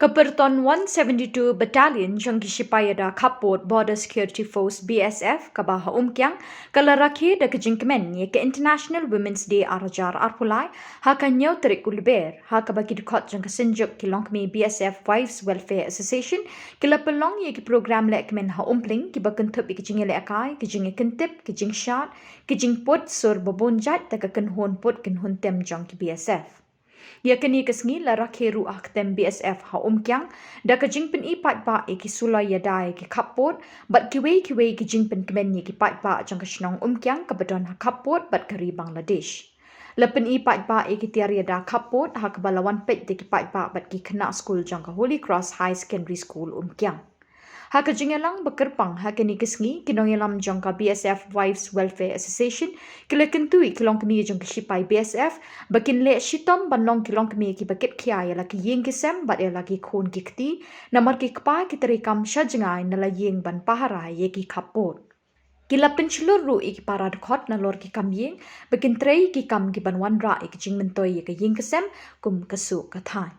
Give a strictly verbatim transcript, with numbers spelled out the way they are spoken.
Ka pyrton one seventy-two Battalion jong ki shipai ïada khappud Border Security Force, B S F, kaba ha Umkiang, ka la rakhe da ka jingkmen ïa ka International Women's Day ar hajar arphew lai ha ka hynñiew tarik u Lber, ha kaba ki dkhot jong ka synjuk ki longkmie B S F Wives Welfare Association ki la pynlong ïa ki program lehkmen ha Umpling kiba kynthup ïa ki jingïalehkai, ki jingïakyntip, ki jingshad, ki jingput sur ba bun jait da ka kynhun put kynhun tem jong ki B S F. Ïa kane ka sngi la rakhe ruh ha ka tem B S F ha Umkiang da ka jingpyni paidbah ïa ki suloi ïada ïa ki khappud bad kiwei kiwei ki jingpynkmen ïa ki paidbah jong ka shnong Umkiang kaba don ha khappud bad ka ri Bangladesh. La pyni paidbah ïa ki tiar ïada khappud ha kaba la wan peit da ki paidbah bad ki khynnah skul jong ka Holy Cross High Secondary School Umkiang. Ha ka jingïalang ba kyrpang ha kane ka sngi, ki nongïalam jong ka B S F Wives Welfare Association ki la kyntu ïa ki longkmie jong ki shipai B S F ba kin leh shitom ban long ki longkmie kiba kitkhia ïa la ki ïing ki sem bad ïa la ki khun ki kti, namar ki kpa ki treikam sha jngai na la ïing ban pahara ïa ki khappud. Ki la pynshlur ruh ïa ki para dkhot nalor ki kam ïing ba kin trei ki kam kiban wanrah ïa ki jingmyntoi ïa ka ïing ka sem kum ka suk ka thaiñ.